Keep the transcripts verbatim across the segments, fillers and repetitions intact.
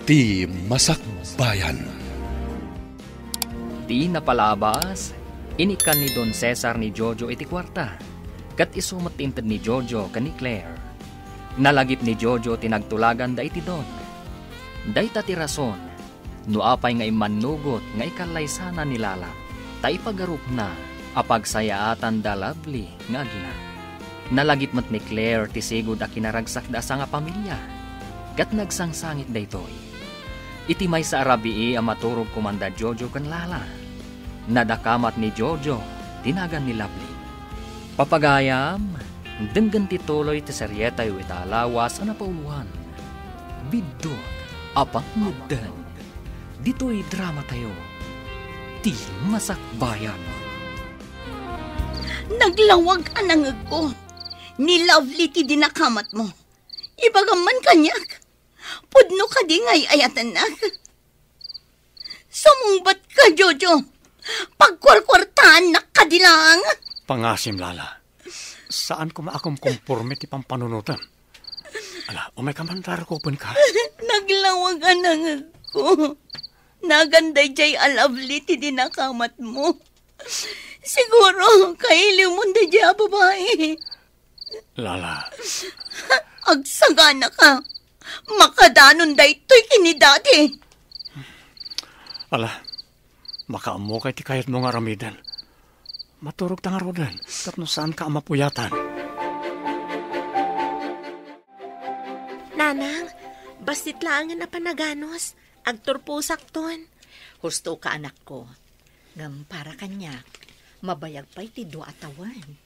Ti Masakbayan. Ti napalabas, inikkan ni Don Cesar ni Jojo iti kuarta, ket isu met ti inted ni Jojo ken ni Claire. Nalagip ni Jojo ti nagtulagan da iti Don. Dayta ti rason no apay nga immannugot nga ikallaysana ni Lala, ta ipagarupna a pagsayaatan da Lovely nga agina. Nalagip met ni Claire ti sigud a kinaragsakda a sangapamilia, ket nagsangsangit daytoy. Iti maysa a rabii a maturog koma da Jojo ken Lala, nadakamat ni Jojo ti nagan ni Lovely. Papagayam, denggen ti tuloy ti serietayo ita a lawas a napauloan, Biddut a Pangngeddan. Ditoy dramatayo, Ti Masakbayan. Naglawag a nangegko. Ni Lovely ti dinakamatmo. Ibagam man kaniak. Pudno kadi nga ay-ayatennak? Sumungbat ka, Jojo. Pagkuarkuartaannak kadi lang. Pangasim, Lala. Saan koma a kumkomporme ti pampanunotem. Ala, umay ka man, rarukupenka. Naglawag a nangegko. Nagan daydiay a Lovely ti dinakamatmo. Siguro, kailiwmon daydiay a babai. Lala. Agsagana ka. Makadanon daytoy ken ni Daddy. Ala, makaammokay ti kayatmo nga aramiden. Maturogta ngaruden, tapno saanka a mapuyatan. Nanang, bassit laengen a panaganos. Agturposakton. Husto ka, anakko. Ngem para kaniak, mabayag pay ti dua a tawen.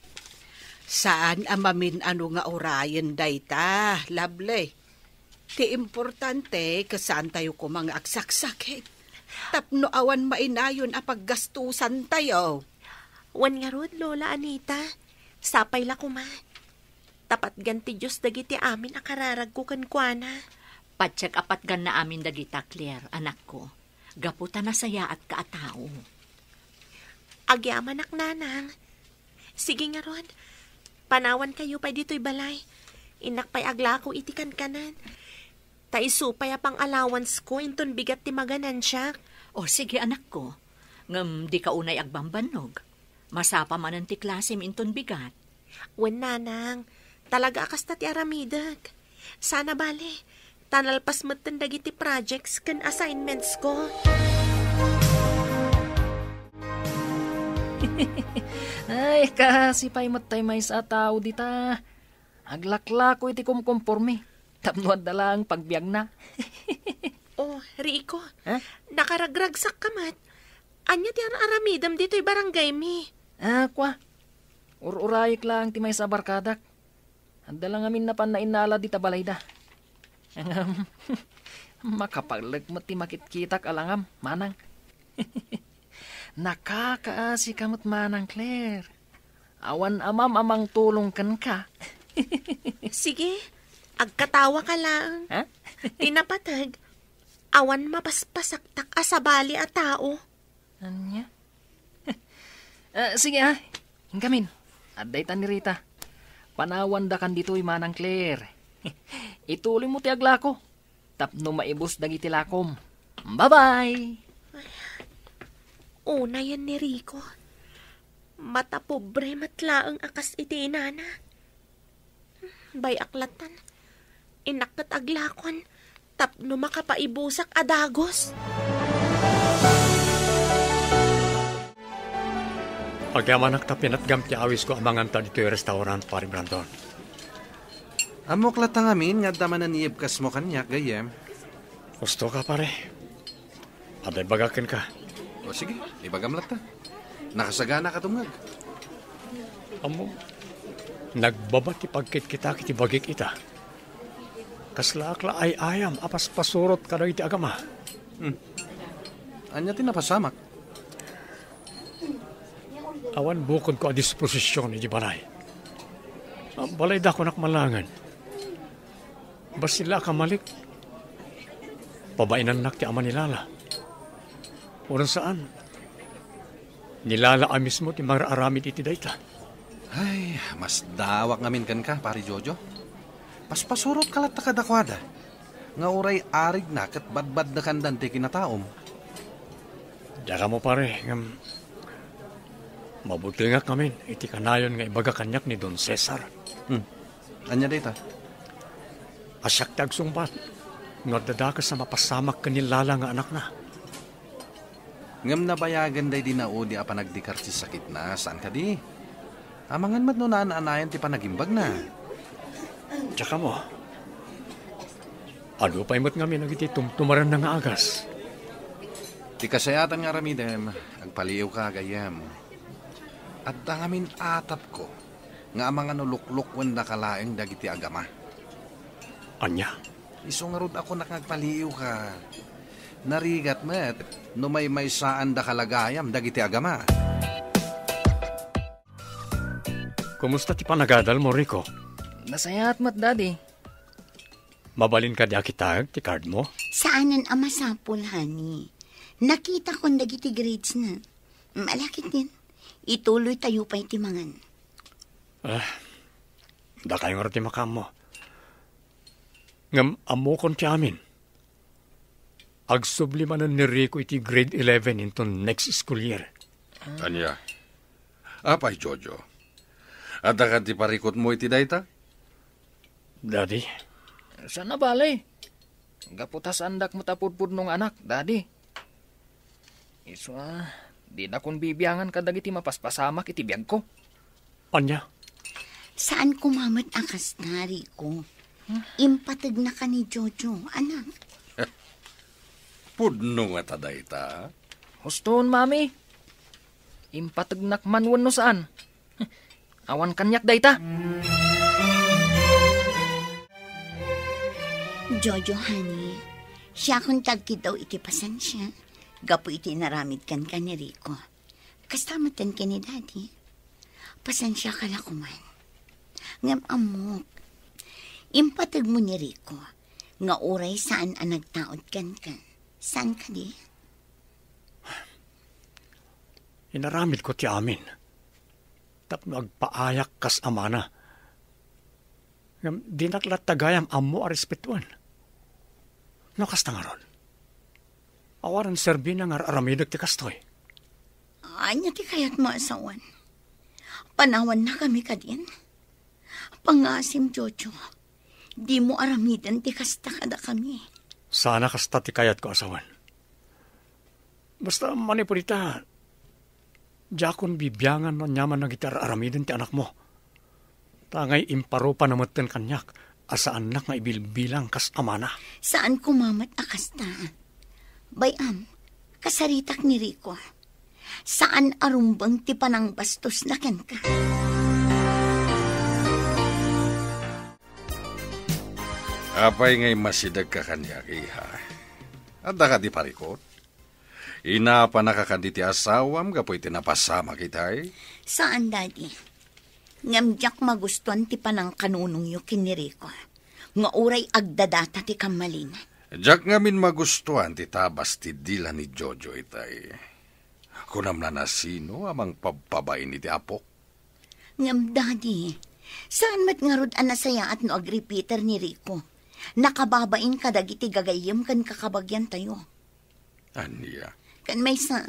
Saan a mamin-ano nga urayen dayta, Lovely. Ti importante, ket saantayo koma nga agsaksakit. Tapno awan mainayon a paggastusantayo. Wen ngarud, Lola Anita. Sapay la koma. Ta patgan ti Dios dagiti amin a kararagko kenkuana. Patiek a patganna amin dagita, Claire, anakko, gapu ta nasayaatka a tao. Agyamanak, Nanang. Sige ngarud, panawankayo pay ditoy balay. Innak pay aglako iti kankanan. Ta isu pay a pang-allowancesko inton bigat ti maganansiak. O, sige, anakko. Ngem dika unay agbambannog. Masapa manen ti klasem inton bigat. Wen, Nanang. Talaga a kasta ti aramidek. Sana bale, ta nalpas metten dagiti projects ken assignmentsko. Ay, kaasi pay met tay maysa a tao dita. Aglaklako iti kumkumpormi tapno adda laeng pagbiagna. Oh, Rico, ha? Nakaragragsakka met. Ania ti ar-aramidem ditoy barangaymi? Ah, kua. Ur-urayek laeng ti maysa a barkadak. Adda la ngamin napan nainnalad ita balayda. Ngem, makapalek met ti makitkitak a langam, manang. Nakakaasika met manang, Claire. Awan amam a mangtulong kenka. Sige, agkatawaka laeng. Ha? Ti napateg, awan mapaspasaktak a sabali a tao. Ania? Ah, sige, ah. Inkamin. Adda ita ni Rita. Panawandakan ditoy, manang Claire. Ituloymo ti aglako tapno maibus dagiti lakom. Bye-bye! Unayen ni Rico. Matapobre met laeng a kas iti inana. Bay-ak latan. Innak ket aglakon tapno makapaibusak a dagus. Agyamanak ta pinatgam ti awisko a manganta ditoy restaurant, Pari Brandon. Ammok latta ngamin nga adda manen iyebkasmo kaniak, gayyem. Husto ka, pare. Adda ibagak kenka. O sige, ibagam latta. Nakasagana ka tumngeg. Ammom, nagbaba ti pagkitkitak iti bagik ita. Kaslaak la ay-ayam a paspasurot kadagiti agama. Hmm. Ania ti napasamak? Awan bukodko a disposision iti balay. Ah, balaydakonak man laengen. Bassit la a kamalik. Pabainannak ti ama ni Lala. Wenno saan, ni Lala a mismo ti mangararamid iti dayta. Ay, masdaawak ngamin kenka, Pari Jojo. Paspasurotka latta kadakuada. nga uray arigna ket badbaddekandan ti kinataom. Diak ammo, pare, ngem mabutengak ngamin iti kanayon nga ibaga kaniak ni Don Cesar. Hmm. Ania dayta? A siak ti agsungbat no adda dakes a mapasamak ken ni Lala nga anakna. Ngem nabayagan daydi naudi a panagdikar ti sakitna, saan kadi? Amangan met no naan-anayan ti panagimbagna. Diak ammo. Adu pay met ngamin dagiti tumtumarenna nga agas? Ti kasayaatan nga aramidem, agpaliiwka, gayyem. Adda ngamin atapko nga amangan no luklukuendaka laeng dagiti agama. Ania? Isu ngarud a kunak nga agpaliiwka. Narigat met no maymaysaandaka la gayam dagiti agama. Kumusta ti panagadalmo, Rico? Nasayaat met, Daddy. Mabalin kadi a kitaek ti card mo? Saanen a masapul, honey. Nakitakon dagiti grades na. Malakit din. Ituloy tayo pay ti mangan. Ah, dakayo ngarud ti makaammo. Ngem ammokon ti amin. Agsubli manen ni Rico iti grade eleven inton next school year. Ania? Apay, Jojo? Adda kadi parikutmo iti dayta? Daddy? Saan a bale. Gapu ta saandak met a pudpudno nga anak, Daddy. Isu a, dinakon bibiangan kadagiti mapaspasamak iti biagko. Ania? Saan koma met a kasta, Rico. Impategnaka ni Jojo, anak. Pudno ngata dayta? Husto, Mami. Impategnak man wenno saan. Awan kaniak dayta. Jojo, honey, siakon ti agkiddaw iti pasensia gapu iti inaramid kenka ni Rico. Kasta metten ken ni Daddy. Pasensiaka la koman. Ngem ammok, impategmo ni Rico nga uray saan a nagtaud kenka. Saan kadi? Inaramidko ti amin tapno agpaayak kas amana. Ngem dinak latta gayam ammo a respetuen. No kasta ngarud, awanen serbina nga ar-aramidek ti kastoy. Ania ti kayatmo a sawen? Panawannakami kadin? Pangasim, Jojo. Dimo aramiden ti kasta kadakami. Saan a kasta ti kayatko a sawen. Basta manipud ita, diakon bibiangan no aniaman dagiti ar-aramiden ti anakmo. Ta ngay imparupa na metten kaniak a saannak nga ibilbilang kas amana. Saan koma met a kasta. Bay-am, kasaritak ni Rico. Saan a rumbeng ti panangbastosna kenka. Apay nga immasidegka kaniak, iha? Adda kadi parikut? Inapanaka kadi ti asawam gapu iti napasamak itay? Saan, Daddy. Ngem diak magustuan ti panangkanunongyo ken ni Rico, nga uray agdadata ti kammalingan. Diak ngamin magustuan ti tabas ti dila ni Jojo itay. Kunam la, nasino a mangpabpabain iti apok? Ngem, Daddy, saan met ngarud a nasayaat no agripiter ni Rico? Nakababain kadagiti gagayyem ken kakabagiantayo. Ania? Ken maysa,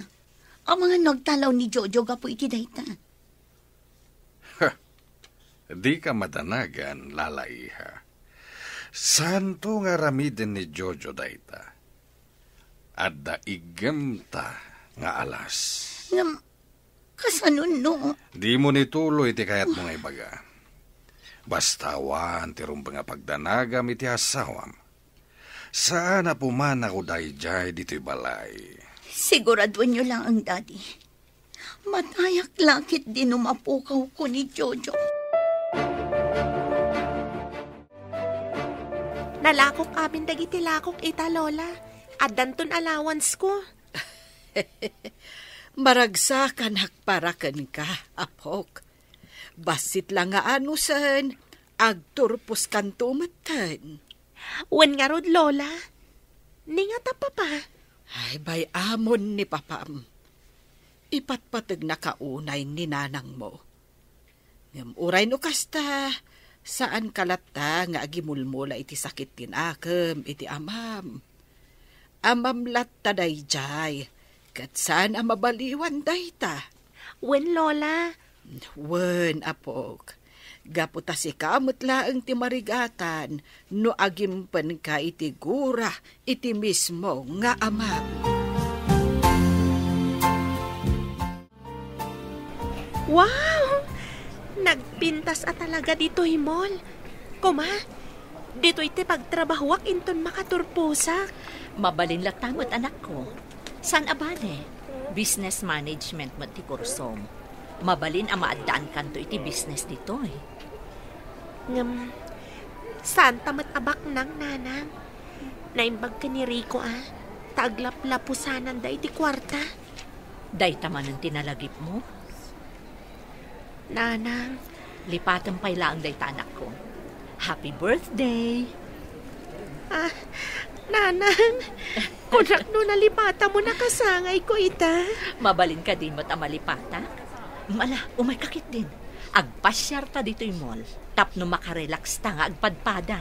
amangan no agtalaw ni Jojo gapu iti dayta. Ha! Dika madanagan, Lala, iha. Saanto nga aramiden ni Jojo dayta. Adda iggemta nga alas. Ngem, kasano no? Dimo ituloy ti kayatmo nga ibaga. Basta awan ti rumbeng a pagdanagam iti asawam. Saan a pumanako daydiay ditoy balay. Siguraduenyo laeng, Daddy. Matayak la ketdi no mapukawko ni Jojo. Nalakok amin dagiti lakok ita, Lola. Addanton allowance ko. Maragsakanak para kenka, apok. Bassit la nga anusen, agturposkanto metten. Wen ngarud, Lola. Ni ngata, Papa? Ay, bay-amon ni Papam. Ipatpategnaka unay ni nanangmo. Ngem uray no kasta, Saanka latta nga agimulmula iti sakit ti nakem iti amam. Amam latta daydiay, ket saan a mabaliwan dayta. Wen, Lola. Wen, apok. Gapu ta sika met laeng ti marigatan no agimpenka iti gura iti mismo nga amam. Wow! Nagpintas a talaga ditoy mall. Kuma, ditoy ti pagtrabahuak inton makaturposak. Mabalin latta met, anakko. Saan a bale, business management met ti kursom. Mabalin a maaddaankanto iti business ditoy. Ngem, saanta met a baknang, nanang. Naimbag ken ni Rico a, ta aglaplapusananda iti kuarta. Dayta manen ti nalagipmo? Nanang. Lipatem pay laeng dayta, anakko. Happy birthday! Ah, nanang, kunak no nalipatam mo nakasangayko ita. Mabalin kadi met a malipatak? Ala, umayka ketdin. Agpasiarta ditoy mall tapno makarelaxta nga agpadpada.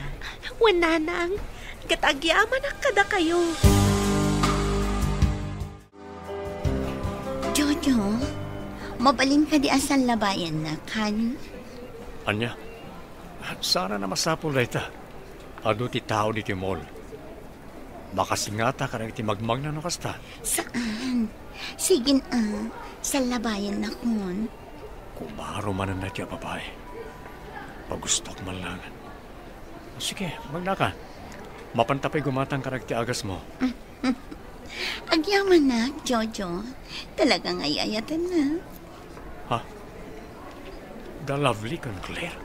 Wen, nanang, ket agyamanak kadakayo. Jojo, mabalin kadi a sallabayannak, honey? Ania? Saan a masapul dayta. Adu ti tao ditoy mall. Makasingata kadagiti magmagna no kasta. Saan? Sige a, sallabayannakon. Kumaro manen daytoy a babai. Pagustuak man lang. Sige, magnaka. Mapanta pay gumatang kadagiti agasmo. Agyamanak, Jojo. Talaga nga ay-ayatennak. Ha? Da Lovely ken Claire?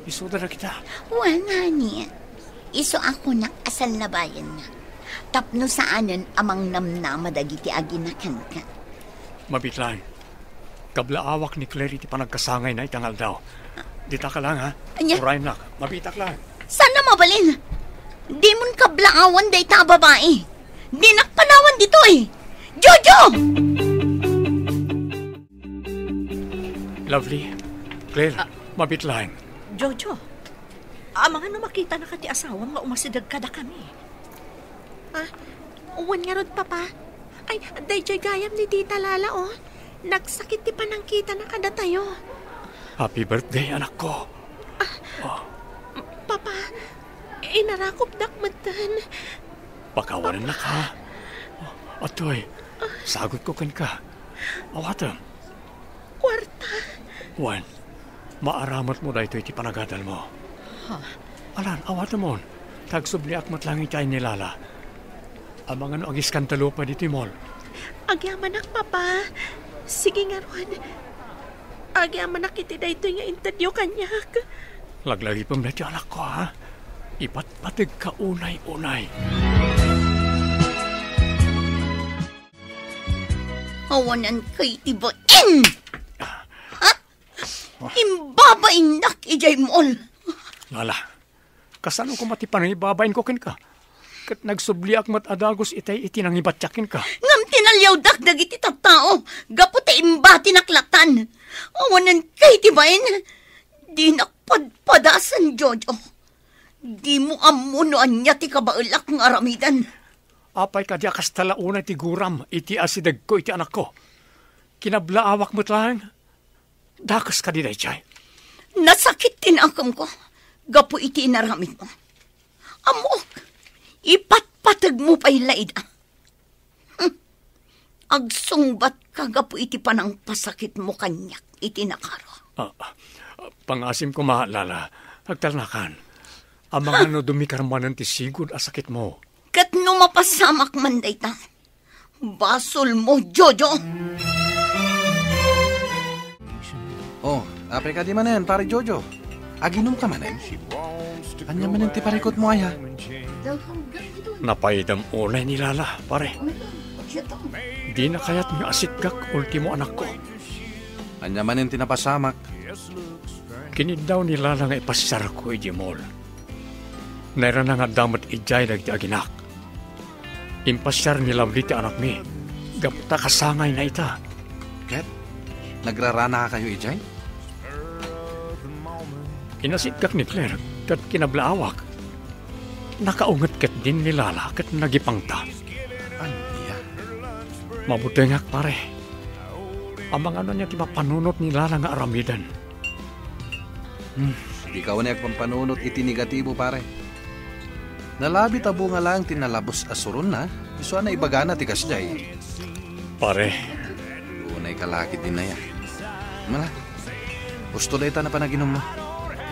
Isuda dagita? Wen, honey. Isu a kunak a sallabayannak. Tapno saanen a mangnamnama dagiti agina kenka. Mabiit laeng. Kablaawak ni Claire iti panagkasangayna ita nga aldaw. Ditaka lang, ha? Ania? Urayennak. Mabiitak lang. Saan a mabalin? Dimon kablaawan dayta a babai. Dinak panawan ditoy. Jojo! Lovely, Claire, Ah. Mabiit laeng. Jojo, amangan no makitanaka ti asawam nga umasideg kadakami. Ah, wen ngarud, Papa. Ay, daydiay gayam ni Tita Lala, oh. Nagsakit ti panangkitana kadatayo. Happy birthday, anakko. Ah, Oh. Papa, inarakupdak metten. Pakawanennak, ha? Atoy, sagutko kenka. Awatem. Kuarta. Wen, maaramatmo daytoy iti panagadalmo. Ha? Alan, awatemon. Ta agsubliak met laeng iti ay ni Lala. Amangan no agiskantayo pay ditoy mall. Agyamanak, Papa. Sige ngarud. Agyamanak iti daytoy nga intedyo kaniak. Laglagipem daytoy, anakko, ha? Ipatpategka unay-unay. Awanenka iti bain! Ha? Imbabainnak idiay mall. Lala, kasano koma ti panangibabainko kenka? Ket nagsubliak met a dagus itay iti nangibatiak kenka. Ngem tinaliawdak dagiti tattao gapu ta imbatinak latan. Awanenka iti bain. Dinak padpadasen, Jojo. Dimo ammo no ania ti kabaelak nga aramiden. Apay kadi a kasta la unay ti guram iti asidegko iti anakko? Kinablaawak met laeng. Dakes kadi daydiay? Nasakit ti nakemko gapu iti inaramidmo. Ammok, ipatpategmo pay la ida. Hmm. Agsungbatka gapu iti panangpasakitmo kaniak iti nakaro. Ah, pangasim koma, Lala. Agtalnakan. Amangan no dumikar manen ti sigud a sakitmo. Ket no mapasamak man dayta, basolmo, Jojo. Oh, apay kadi manen, Pare Jojo? Aginumka manen? Ania manen ti parikutmo aya? Napaydam unay ni Lala, pare. Dina kayat nga asitgak ultimo anakko. Ania manen ti napasamak? Kiniddaw ni Lala nga ipasiarko idiay mall. Nairana nga adda met idiay dagiti aginak. Impasiar ni Lovely ti anakmi, gapu ta kasangayna ita. Ket nagraranakayo idiay? Inasitkak ni Clerk ket kinablaawak. Nakaunget ketdin ni Lala ket nagipangta. Ania? Mabutengak, pare. Amangan no ania ti mapanunot ni Lala nga aramiden. Hmm. Dika unay agpampanunot iti negatibo, pare. Nalabit a bunga laeng ti nalabus a suronna, isu a naibagana ti kasdiay. Pare. Unay ka la ketdin aya. Mala, husto dayta a panaginummo.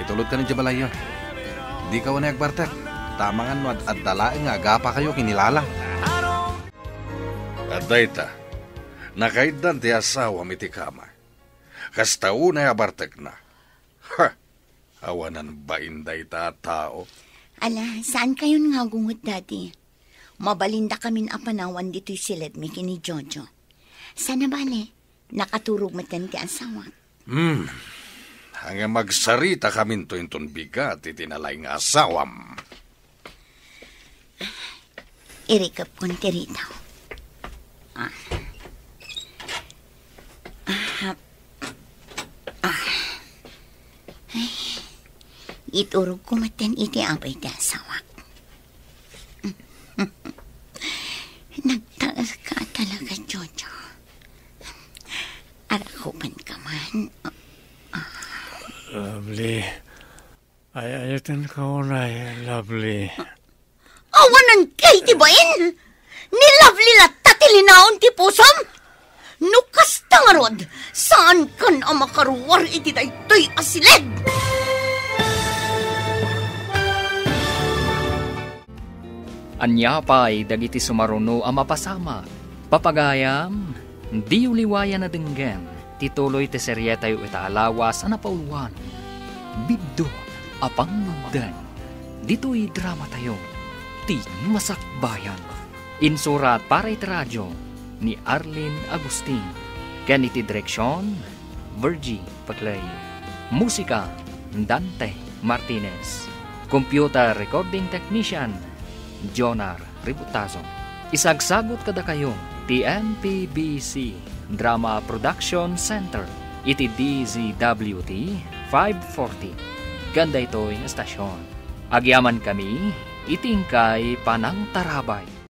Itulodka idiay balayyo. Dika unay agbartek, ta amangan no ad-adda laeng nga agapakayo ken ni Lala. Adda ita, nakaiddan ti asawam iti kama. Kasta unay a bartekna. Ha! Awanan bain dayta a tao. Ala, saankayon nga agunget, Daddy. Mabalindakamin a panawan ditoy siledmi ken ni Jojo. Saan a bale, nakaturog metten ti asawak. Hmm. Ngem agsaritakaminto inton bigat iti nalaing nga asawam. Irikepkon ti ritaw. Ah. Ah. Ah. Ay, iturogko metten iti apay ti asawak. Nagtaerka talaga, Jojo. Arakupanka man. Lovely. Ay, ayatenka unay, Lovely. Awanan kay ti bain? Ni Lovely latta ti linaon ti pusom? No kasta ngarud, saankan a makaruar iti daytoy a siled. Ania pay dagiti sumaruno a mapasamak? Papagayam, diyo liwayan a denggen ti tuloy ti serietayo ita a lawas a napauluan, Bibdo a Pangnubden, ditoy dramatayo, Ti Masakbayan. Insurat para iti radio ni Arlene Agustin ken iti direksion, Virgie Paclay. Musika, Dante Martinez. Computer recording technician, Jonar Ributazo. Isagsagut kadakayo ti M P B C Drama Production Center iti D Z W T five forty ken daytoy nga estasion. Agyamankami iti inkay panangtarabay.